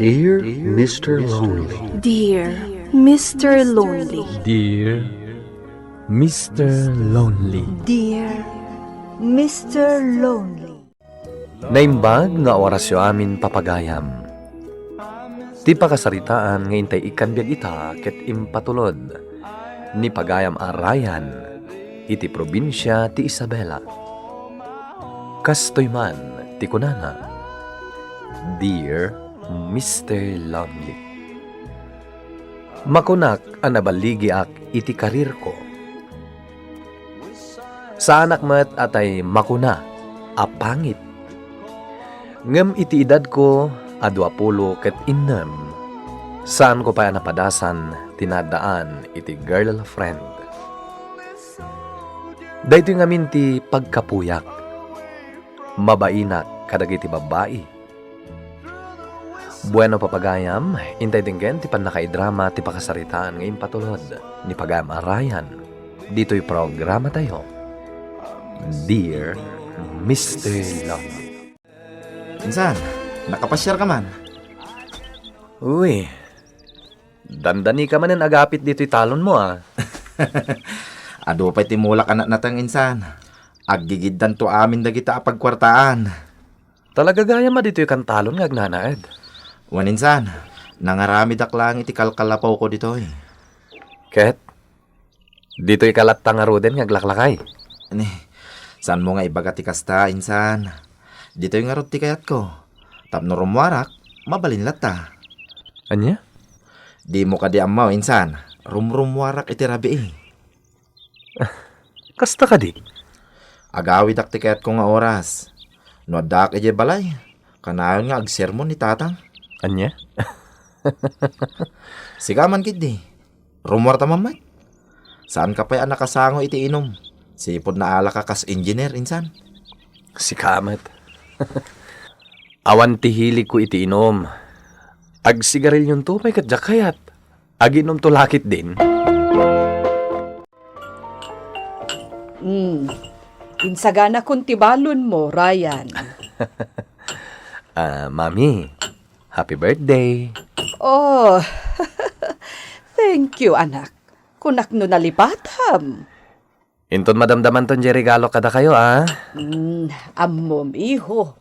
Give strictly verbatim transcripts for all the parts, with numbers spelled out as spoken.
Dear Mister Lonely. Dear Mister Lonely. Dear Mister Lonely. Dear Mister Lonely. Naimbag nga orasyo amin, papagayam. Ti pakasaritaan nga intay ikkan biag ita ket impatulod ni pagayam a Ryan iti probinsia ti Isabela. Kastoy man ti kunana, Dear Mister Lonely. Makunak a nabaligiak iti karirko. Saanak met a tay makuna a pangit. Ngem iti edadko a duapulo ket innem, saanko pay a napadasan ti naaddaan iti girlfriend. Daytoy ngamin ti pagkapuyak. Mabainak kadagiti babbai. Bueno, papagayam, intay denggen ti pannakaidrama ti pakasaritaan nga impatulod ni pagayam a Ryan ditoy programatayo, Dear Mister Love. Insan, nakapasiar ka man? Uy, dandani ka manen agapit ditoy talonmo, ah. Adu pay ti mulak a natnateng, insan. Aggigiddanto amin dagita a pagkuartaan. Talaga gayam a ditoy kan talon nga agnanaed. Wen, insan, nangaramidak laeng iti kalkalapawko ditoy. Ket, ditoy ka latta ngaruden nga aglaklakay? Ni, saanmo nga ibaga ti kasta, insan. Ditoy ngarud ti kayatko. Tapno rummuarak, mabalin latta. Ania? Dimo kadi ammo, insan. Rumrummuarak iti rabii. Kasta kadi? Agawidak ti kayatko nga oras. No addaak idiay balay, kanayon nga agsermon ni tatang. Ania? Sika man ketdi. Rummuarta man met. Saanka pay a nakasango iti inum. Sipud naalaka kas engineer, insan. Sika met. Awan ti hiligko iti inum. Agsigarillionto pay ket diak kayat. Aginomto la ketdin. Hmm. Insaganakon ti balonmo, Ryan. Ah, Mami, happy birthday. Oh, thank you, anak. Kunak no nalipatam. Inton madamdamanton diay regalo kadakayo, ah. Hmm, ammom, iho.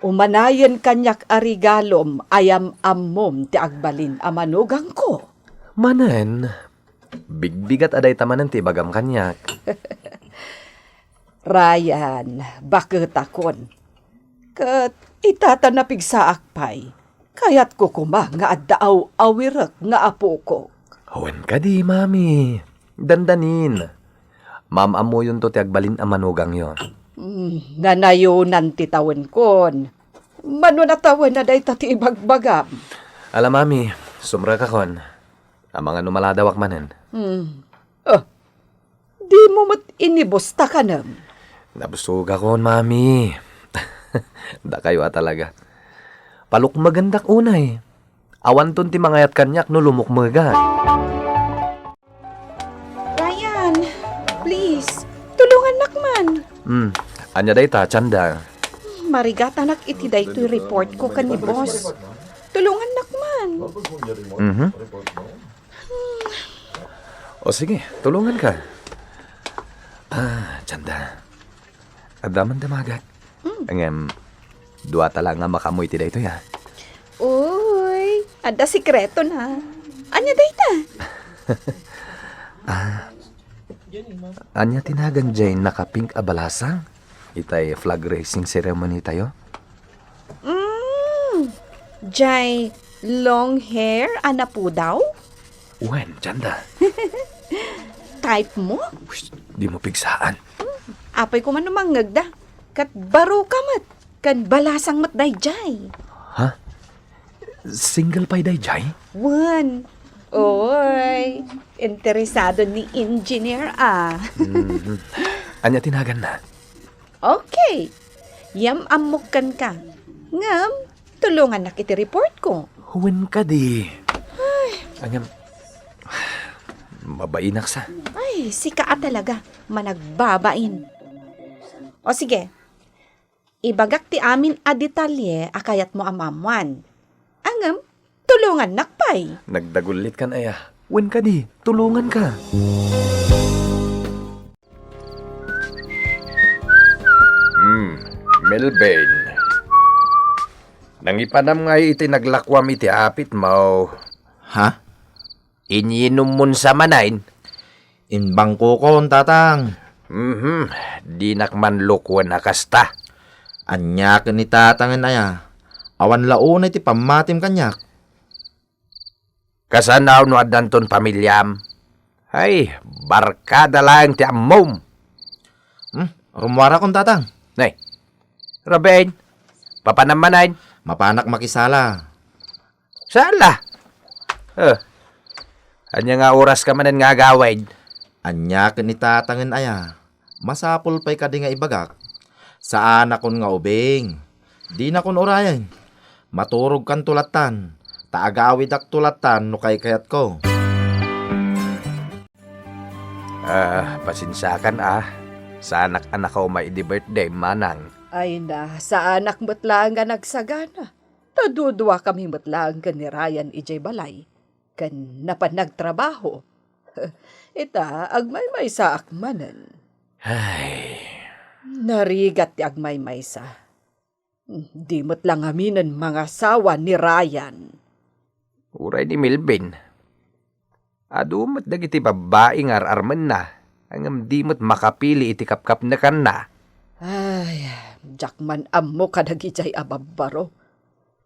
Umanayen kaniak a regalom, ayam-ammom ti agbalin a manugangko. Manen, bigbigat a dayta manen ti ibagam kaniak. Ryan, baketakon. Ket ita ta napigsaak pay, kayatko koma nga adda aw-awirek nga apokok. Wen kadi, Mami. Dandanin. Maam-ammoyonto ti agbalin a manugangyo. Hmm, nanayonan ti tawenkon. Mano natawen a dayta ti ibagbagam? Ala, Mami, sumrekakon. Amangan no maladawak manen. Hmm. Oh, dimo met inibusta kanem? Nabusogakon, Mami. Dakayo a talaga. Palukmegendak unay. Awanton ti mangayat kaniak no lumukmegan. Ryan, please, tulongannak man. Hmm, ania dayta, Chanda? Marigatanak iti daytoy report ko ken ni boss. Tulongannak man. Mhm. O sige, tulonganka. Ah, Chanda. Adda man damagak. Mm. Ngem, duata la nga makaammo iti daytoy, ah. Uy, adda sekretona. Ania dayta? Ah, ania ti nagan diay nakapink a balasang? Itay flag raising ceremony tayo? Mm, jay long hair a napudaw? Wen, Chanda. Type mo? Ush, dimo pigsaan. Apay ko man no mangngegda. Ket baro ka met. Ken balasang met dayjay. Ha? Single pay dayjay? Wen. Oy, interesado ni engineer, ah. Mhm. Ania ti naganna? Okay. Yam-ammok kenka. Ngem, tulongannak iti report ko. Wen kadi. Ay. Ngem, mabainak sa. Ay, sika a talaga. Managbabain. O sige. Ibagak ti amin a detalye a kayatmo a maammoan. Ngem, tulongannak pay. Nagdagullit kan aya. Wen kadi, tulonganka. Hmm, Melvin. Nangipanam ngay iti naglakuam iti apitmo. Ha? Inyinummon sa manen? Imbangkokon, Tatang. Mhm, dinak man lukwen a kasta. Ania ken ni Tatangen aya? Awan la unay ti pammatim kaniak. Kasano no addanton pamiliam? Ay, barkada laeng ti ammom. Hmm, rummuarakon, Tatang. Nay, Ruben, papanam manen? Mapanak makisala. Sala? Eh, ania nga oraska manen nga agawid? Ania ken ni Tatangen aya? Masapul pay kadi nga ibagak? Saanakon nga ubing. Dinakon urayen. Maturogkanto lattan, ta agawidakto lattan no kaykayatko. Ah, pasensiakan, ah. Saanak a nakauma idi birthday, manang. Ay na, saanak met laeng nga nagsagana. Ta duduakami met laeng ken ni Ryan idiay balay. Ken napan nagtrabaho. Ita, agmaymaysaak manen. Ay. Narigat ti agmaymaysa. Di met la ngaminen mangasawa ni Ryan. Uray ni Melvin. Adu met dagiti babbai nga ar-armenna, ngem di met makapili iti kapkapnekanna. Ay, diak man ammo kadagijay a babbaro.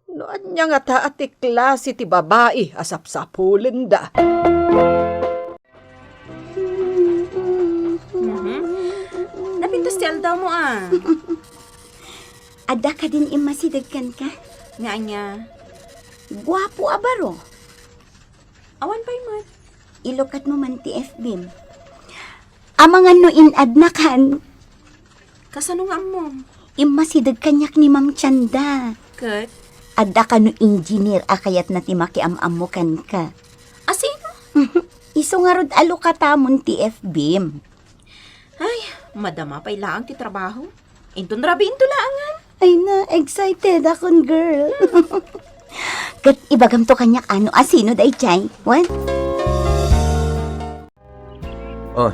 No ania ngata a ti klase ti babai a sapsapulenda. Mhm. Napintas ti aldawmo, a. Adda kadin immasideg kenka? Nga ania? Guapo a baro. Awan pay met. Ilukatmo man ti F B-m. Amangan no in-add-nakan. Kasano nga ammom? Immasideg kaniak ni Ma'am Chanda. Ket? Adda kano engineer a kayatna ti makiam-ammo kenka. A sino? Isu ngarud a lukatamon ti F B-m. Ay, madama pay laeng ti trabaho. Inton rabiinto laengen. Ay na, excited akon, girl. Ket ibagamto kaniak ano a sino daydiay, wen? Oh,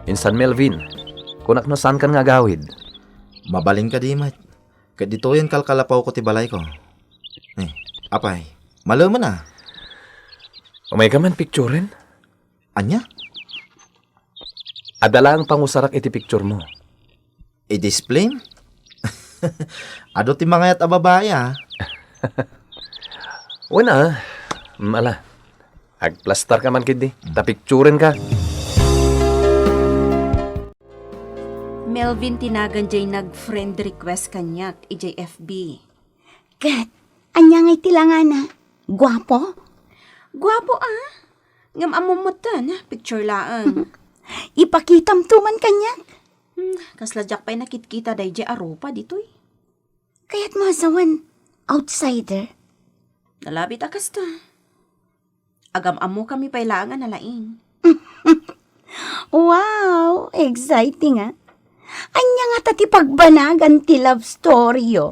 insan Melvin, kunak no saankan nga agawid? Mabalin kadi met. Ket ditoyen kalkalapawko ti balayko. Eh, apay, malemen a. Umayka man picturen? Ania? Adda laeng pangusarak iti picturemo. I-display? Adu ti mangayat a babai, a. Wen a, mm, ala. Agplastarka man ketdi, ta picturenka. Melvin ti nagan jay nag-friend request kaniak idiay F B. Ket, ania ngay ti langana? Guapo? Guapo, a. Ngem ammom metten, picture laeng. Ipakitamto man kaniak. Hmm, kasla diak pay nakitkita daydiay a rupa ditoy. Kayatmo a sawen, outsider? Nalabit a kasta. Agam-ammokami pay laeng a nalaing. Wow, exciting, a. Ania ngata ti pagbanagan ti love story-yo?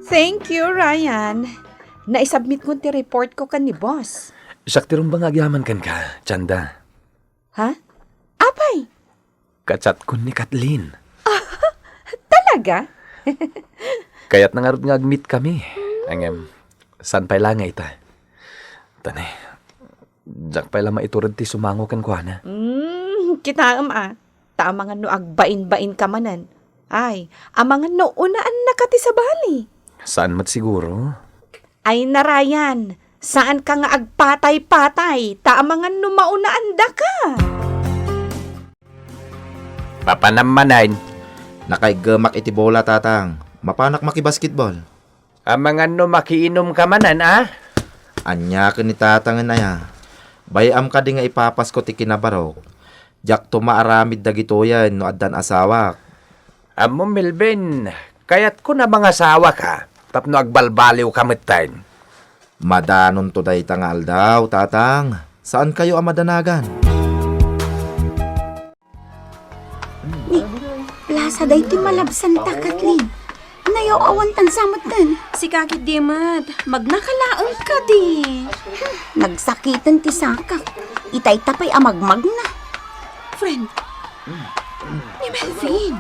Thank you, Ryan. Naisubmit-kon ti report ko ken ni boss. Siak ti rumbeng nga agyaman kenka, Chanda. Ha? Apay? Ka-chat-kon ni Kathleen. Talaga? Kayatna ngarud nga ag-meet-kami. Ngem, saan pay la nga ita? Tani, diak pay la maitured ti sumango kenkuana. Hmm, kitaem a. Ta amangan no agbainbainka manen. Ay, amangan no unaannaka ti sabali. Saan met siguro? Ay na, Ryan, saanka nga agpatay-patay, ta amangan no maunaandaka. Papanam manen? Nakaiggemak iti bola, Tatang. Mapanak makibasketball. Amangan no makiinumka manen, a? Ania ken ni Tatangen aya? Bay-am kadi nga ipapasko ti kinabarok? Diakto maaramid dagitoyen no addan asawak. Ammom, Melvin, kayatko a mangasawaka tapno agbalbaliwka metten. Madanonto dayta nga aldaw, Tatang. Saankayo a madanagan? Ni, plasa daytoy malabsanta, Kathleen. Nayaw-awan tan sa metten. Sika ketdi met, magna ka laeng kadi. Nagsakiten ti sakak. Itay ta pay a magmagna. Friend, ni Melvin.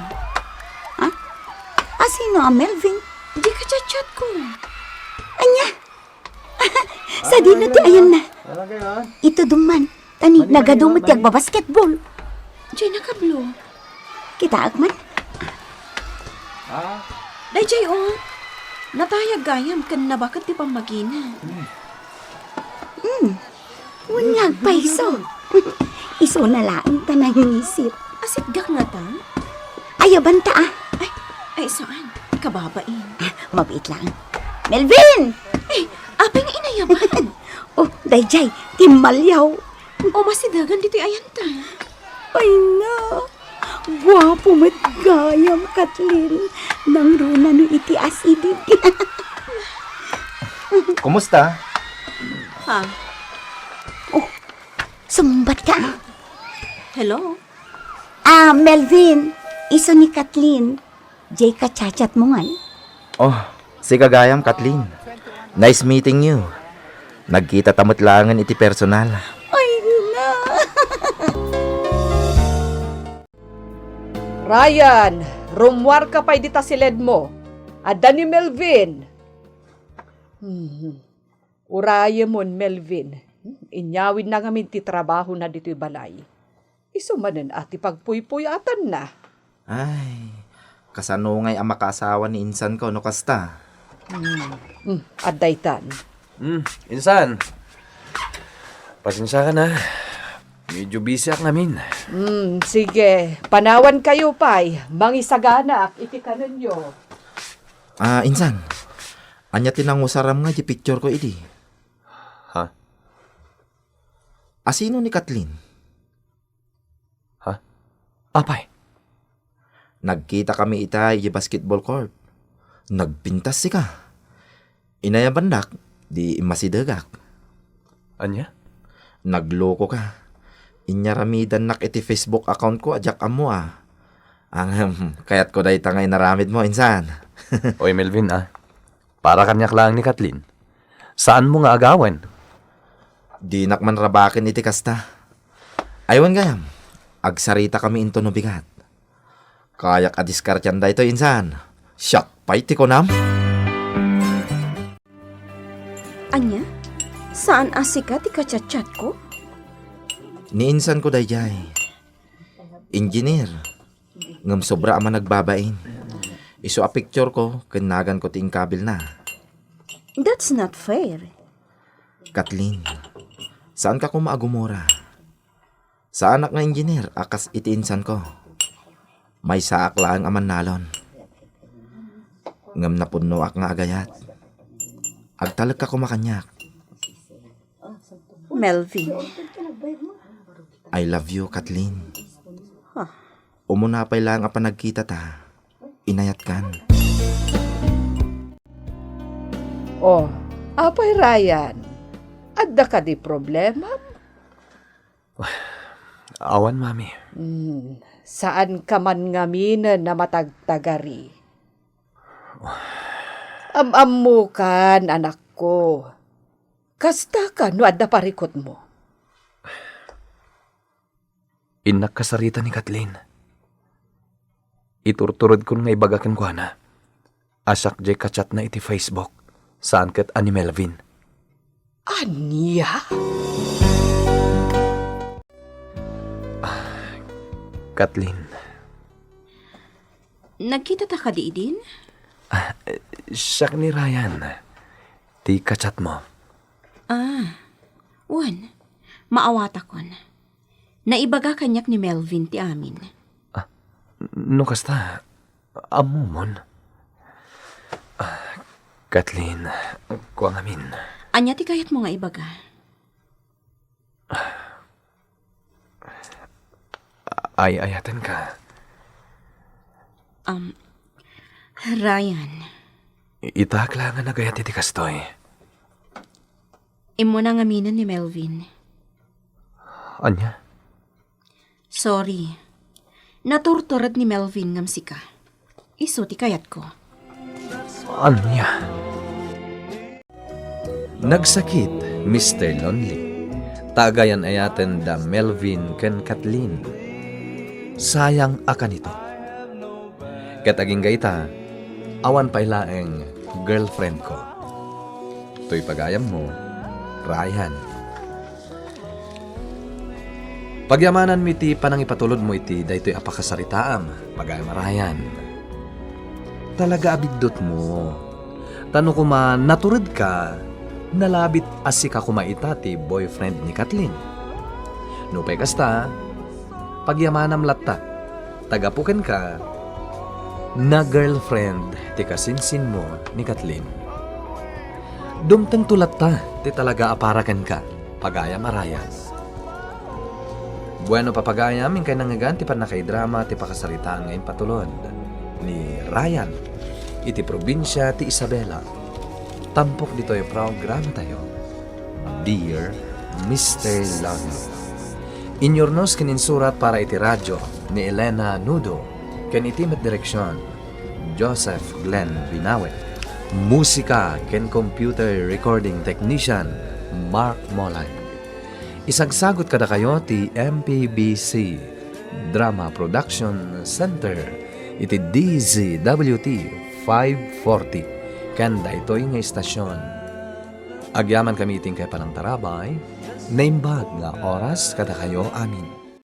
Ha? Asino a Melvin? Di ka chat-chat ko. Ania? Sadino ti ayanna? Ito dumman. Tani, nagadu met ti agbabasketball. Diay nakablo. Kitaak man. Daydiay, o. Natayag gayam ken nabaket ti pammagina. Hmm. Wen nga agpayso. Isuna laeng ta nangisip. Asitgak ngata? Ayaban ta, a. Ay, ay, saan? Kababain. A, mabiit laeng. Melvin! Ay, apay nga inayaban? O, daydiay, timmaliaw. O, masidegan ditoy ayanta. Ay na, guapo met gayam, Kathleen. Nangruna no iti asideg. Kumusta? Ha? O, sumungbat ka. Hello? A, Melvin, isu ni Kathleen. Diay ka chat-chatmo ngay? O, sika gayam, Kathleen. Nice meeting you. Nagkitata met laengen iti personal. Ay na! Ryan, rummuarka pay dita siledmo. Adda ni Melvin. Hmm. Urayemon, Melvin. Inyawidna ngamin ti trabahona ditoy balay. Isu manen a ti pagpuypuyatanna. Ay, kasano ngay a makaasawa ni insanko no kasta? Hmm. Hmm, adda itan. Hmm, insan. Pasensiakan, a. Medyo busy ak ngamin. Hmm, sige. Panawankayo pay. Mangisaganaak iti kanenyo. A, insan. Ania ti nangusaram nga di picture ko idi? Ha? Asino ni Kathleen? Ha? Apay? Nagkitakami ita idiay basketball court. Nagpintas sika. Inayabannak, di immasidegak. Ania? Naglokoka. Inyaramidannak iti Facebook account ko a diak ammo a. Ngem, kayatko dayta nga inaramidmo, insan. Oy, Melvin, a. Para kaniak laeng ni Kathleen. Saanmo nga agawen? Dinak man rabaken iti kasta. Ay, wen gayam, agsaritakami intono bigat. Kayak a diskartian daytoy, insan. Siak pay ti kunam? Ania? Saan a sika ti kachatchatko? Ni insanko daydiay. Engineer. Ngem sobra a managbabain. Isu a picture ko ken naganko ti inkabilna. That's not fair. Kathleen, saanka koma a gumura. Saanak nga engineer a kas iti insanko. Maysaak laeng a mannalon. Ngem napunnoak nga agayat. Agtalekka koma kaniak. Melvin. I love you, Kathleen. Huh. Umuna pay laeng a panagkitata, inayatkan. Oh, apay, Ryan? Adda kadi problema? Awan, Mami. Hmm, saanka man ngaminen a matagtagari. Am-ammokan, anakko. Kasta ka no adda parikutmo. Innak kasarita ni Kathleen. Iturturedkon nga ibaga kenkuana a siak diay kachatna iti Facebook, saan ket a ni Melvin. Ania? Ah, Kathleen. Nagkitata kadi idin? Ah, siak ni Ryan, ti kachatmo. Ah, wen, maawatakon. Naibaga kaniak ni Melvin ti amin. Ah, no kasta, ammomon. Ah, Kathleen, kua ngamin. Ania ti kayatmo nga ibaga? Ay-ayatenka. Um, Ryan. Itaak la nga nagayat iti kastoy. Immuna ngaminen ni Melvin. Ania? Sorry. Naturtured ni Melvin ngem sika. Isu ti kayatko. Ania? Nagsakit, Mister Lonely. Ta agayan-ayaten da Melvin ken Kathleen. Sayang a kanito. Ket agingga ita, awan pay laeng girlfriend ko. Toy pagayammo, Ryan. Pagyamananmi ti panangipatulodmo iti daytoy a pakasaritaam, pagayam a Ryan. Talaga a biddutmo. Ta no koma naturedka, nalabit a sika koma ita ti boyfriend ni Kathleen. Nupay kasta, pagyamanam latta. Ta gapu kenka, na-girlfriend ti kasinsinmo ni Kathleen. Dumtengto latta ti talaga a para kenka, pagayam a Ryan. Bueno, papagayam, inkay nangngegan ti pannakaidrama ti pakasaritaan nga impatulod ni Ryan iti probinsia ti Isabela. Tampok ditoy programatayo, Dear Mister Lalo. Inyurnos ken insurat para iti radyo ni Elena Nudo ken iti met direksion, Joseph Glenn Binawe. Musika ken computer recording technician, Mark Molag. Isagsagot kadakayo ti M P B C Drama Production Center iti D Z W T five forty ken daytoy nga istasyon. Agyamankami iti inkay panangtarabay, naimbag nga oras kadakayo amin.